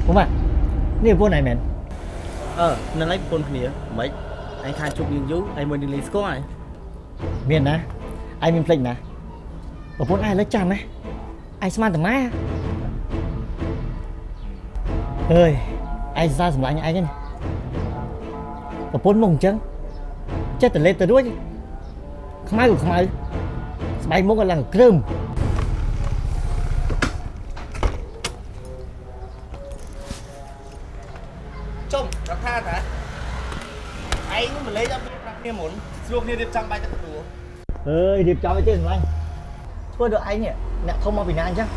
ពុំម៉ាក់នេះប្រពន្ធឯងមែន? អឺនៅឡៃប្រពន្ធគ្នាមិនឯងខានជួបយើងយូរឯងមួយនឹងលេងស្គាល់ហើយ។ មានណាឯងមានភ្លេចណាប្រពន្ធឯងឥឡូវចាំណាឯងស្មានតែម៉ែអើយឯងសរសើរសម្លាញ់ឯងហ្នឹងប្រពន្ធមកអញ្ចឹងចេះតែលេបទៅរួចខ្មៅក៏ខ្មៅស្បែកមុខក៏ឡើងគ្រើម។ ចុំរដ្ឋាតាឯងមិនលេងអត់មានប្រាប់គ្នាមុនស្រួលគ្នារៀបចំបាយទឹកទទួល។ អើយរៀបចំអីទេសម្លាញ់ធ្វើដូចឯងនេះអ្នកធំមកពីណាអញ្ចឹង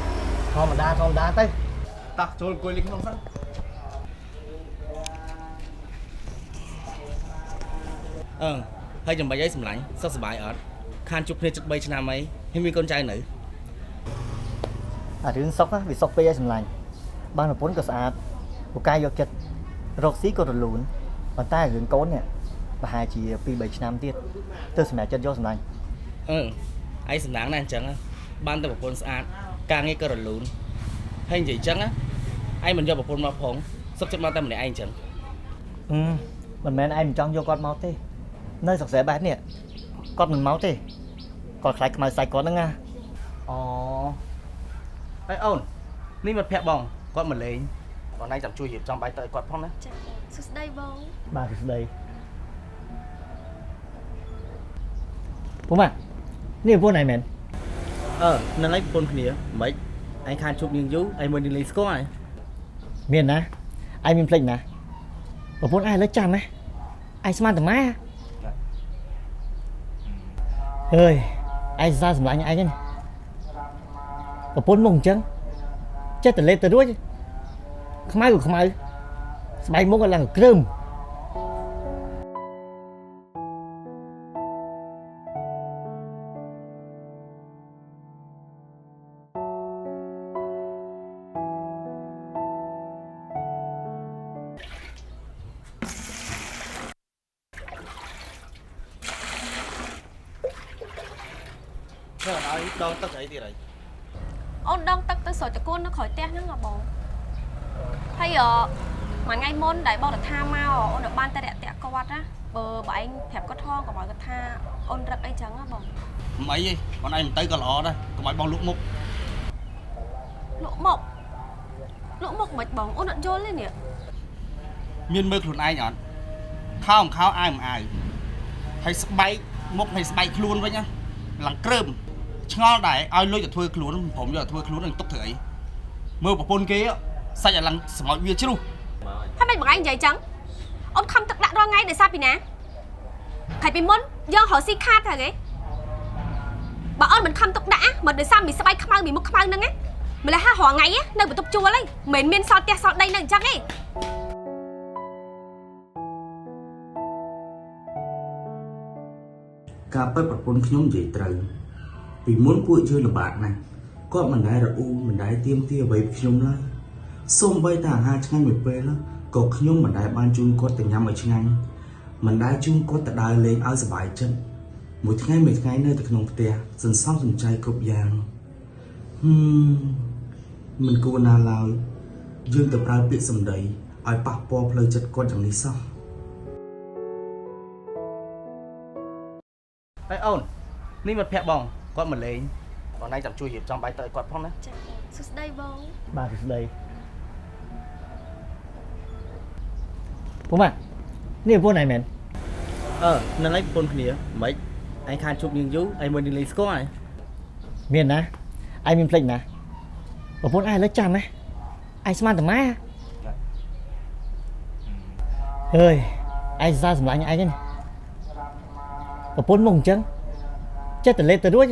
ធម្មតាធម្មតាទៅ។ តោះចូលអង្គុយលេងក្នុងសិនអឺហើយចាំបាច់អីសម្លាញ់សុខសប្បាយអត់ខានជួបគ្នាជិត3ឆ្នាំអីហើយមានកូនចៅនៅ? អារឿងសុកវាសុកពេកឲ្យសម្លាញ់បានប្រពន្ធក៏ស្អាតពូកែយកចិត្តរកស៊ីក៏រលូនប៉ុន្តែរឿងកូននេះប្រហែលជា2 3ឆ្នាំទៀតទៅសម្រាប់ចិត្តយកសម្លាញ់។ អឺឯងសំណាងណាស់អញ្ចឹងបានតែប្រពន្ធស្អាតការងារក៏រលូនហើយនិយាយអញ្ចឹងឯងមិនយកប្រពន្ធមកផងសុខចិត្តមកតែម្នាក់ឯងអញ្ចឹង? អឺមិនមែនឯងមិនចង់យកគាត់មកទេនៅសង្ស័យបែបនេះគាត់មិនមកទេគាត់ខ្លាចខ្មៅសាច់គាត់ហ្នឹងណា។ អូហើយអូននេះមិត្តភក្តិបងគាត់មកលេងបងឯងចាំជួយរៀបចំបាយទឹកឲ្យគាត់ផងណា។ ចាសួស្តីបង។ បាទសួស្តីពុំម៉ាក់នេះប្រពន្ធឯងមែន? អឺនៅឡៃប្រពន្ធគ្នាមិនឯងខានជួបនាងយូរឯងមួយនឹងលេងស្គាល់ហើយ។ មានណាឯងមានភ្លេចណាប្រពន្ធឯងឥឡូវចាំណាឯងស្មានតែម៉ែអើយឯងសរសើរសម្លាញ់ឯងហ្នឹងប្រពន្ធមកអញ្ចឹងចេះតែលេបទៅរួចខ្មៅក៏ខ្មៅស្បែកមុខក៏ឡើងគ្រើម។ ធ្វើឲ្យដងទឹកអីទៀតហើយ? អូនដងទឹកទៅស្រោចតកូននៅក្រោយផ្ទះហ្នឹងហ៎បងហើយអមួយថ្ងៃមុនដែលបងរដ្ឋាមកអូននៅបានតែរាក់ទាក់គាត់ណាបើបើឯងប្រាប់គាត់ថងកុំឲ្យគាត់ថាអូនរឹកអីចឹងណាបង។ មិនអីទេបងឯងមិនទៅក៏ល្អដែរកុំឲ្យបងលុកមុខ។ លក់មុខលក់មុខមិនបងអូនអត់យល់ទេនេះ។ មានមើលខ្លួនឯងអត់ខោមិនខោអាវមិនអាវហើយស្បែកមុខហើយស្បែកខ្លួនវិញណាឡើងគ្រើមឆ្ងល់ដែរឲ្យលុយទៅធ្វើខ្លួនព្រមយកទៅធ្វើខ្លួននឹងទុកធ្វើអីមើលប្រពន្ធគេសាច់ឲ្យឡើងស្មោចវាជ្រុះ។ ហើយមិនបងឯងនិយាយចឹងអូនខំទឹកដាក់រាល់ថ្ងៃដោយសារពីណាហើយពីមុនយើងរកស៊ីខាតហើយគេបើអូនមិនខំទុកដាក់មិនដោយសារមីស្បែកខ្មៅមីមុខខ្មៅហ្នឹងណាម្ល៉េះហារាល់ថ្ងៃនៅបន្ទប់ជួលហីមិនមានសល់ផ្ទះសល់ដីនៅអញ្ចឹងទេ។ ការពិតប្រពន្ធខ្ញុំនិយាយត្រូវពីមុនពួកយើងលំបាកណាស់គាត់មិនដែលរអ៊ូមិនដែលទៀមទាអ្វីពីខ្ញុំឡើយសូម្បីតែអាហារឆ្ងាញ់មួយពេលក៏ខ្ញុំមិនដែលបានជូនគាត់ទៅញ៉ាំឲ្យឆ្ងាញ់មិនដែលជូនគាត់ទៅដើរលេងឲ្យសប្បាយចិត្តមួយថ្ងៃមួយថ្ងៃនៅតែក្នុងផ្ទះសន្សំសំចៃគ្រប់យ៉ាងហឹមមិនគួរណាឡើយយើងទៅប្រើពាក្យសម្ដីឲ្យប៉ះពាល់ផ្លូវចិត្តគាត់យ៉ាងនេះសោះហើយអូននេះមិត្តភក្តិបងគាត់មកលេងបងឯងចាំជួយរៀបចំបាយទឹកឲ្យគាត់ផងណា។ ចាសួស្តីបង។ បាទសួស្តីពុំម៉ាក់នេះប្រពន្ធឯងមែន? អឺនៅឡៃប្រពន្ធគ្នាមិនឯងខានជួបនាងយូរឯងមួយនឹងលេងស្គាល់ហើយ។ មានណាឯងមានភ្លេចណាប្រពន្ធឯងឥឡូវចាំណាឯងស្មានតែម៉ែអើយឯងសរសើរសម្លាញ់ឯងហ្នឹងប្រពន្ធមកអញ្ចឹងចេះតែលេបទៅរួច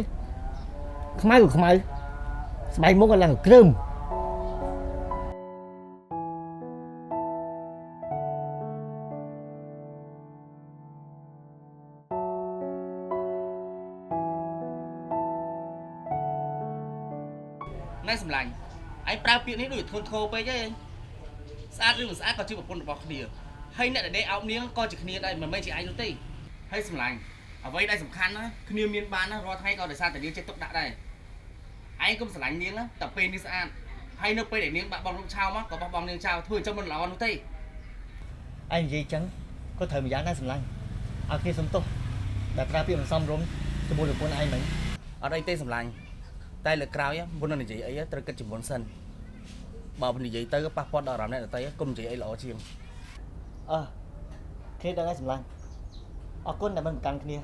ខ្មៅក៏ខ្មៅស្បែកមុខក៏ឡើងគ្រើម។ ណែសម្លាញ់ឯងប្រើពាក្យនេះដូចធ្ងន់ធ្ងរពេកហីស្អាតឬមិនស្អាតក៏ជាប្រពន្ធរបស់គ្នាហើយអ្នកដែលដេកអោបនាងក៏ជាគ្នាដែរមិនមែនជាឯងនោះទេហើយសម្លាញ់អ្វីដែលសំខាន់ណាគ្នាមានបានណារាល់ថ្ងៃក៏ដោយសារតែនាងចេះទុកដាក់ដែរឯងកុំស្រឡាញ់នាងណាតែពេលនេះស្អាត ហើយនៅពេលដែលនាងបាក់បង់រូបឆោមកក៏បោះបង់នាងចោលធ្វើអញ្ចឹងមិនល្អនោះទេ ឯងនិយាយចឹងក៏ត្រូវម្យ៉ាងដែរសម្លាញ់ឲ្យគ្នាសុំទោសដែលប្រើពាក្យមិនសមរម្យជាមួយប្រពន្ធឯងមិញ អត់អីទេសម្លាញ់តែលើកក្រោយមុននឹងនិយាយអីត្រូវគិតជាមុនសិនបើនិយាយទៅប៉ះពាល់ដល់អារម្មណ៍អ្នកដទៃកុំនិយាយអីល្អជាង អើគ្នាដឹងហើយសម្លាញ់អរគុណដែលមិនប្រកាន់គ្នា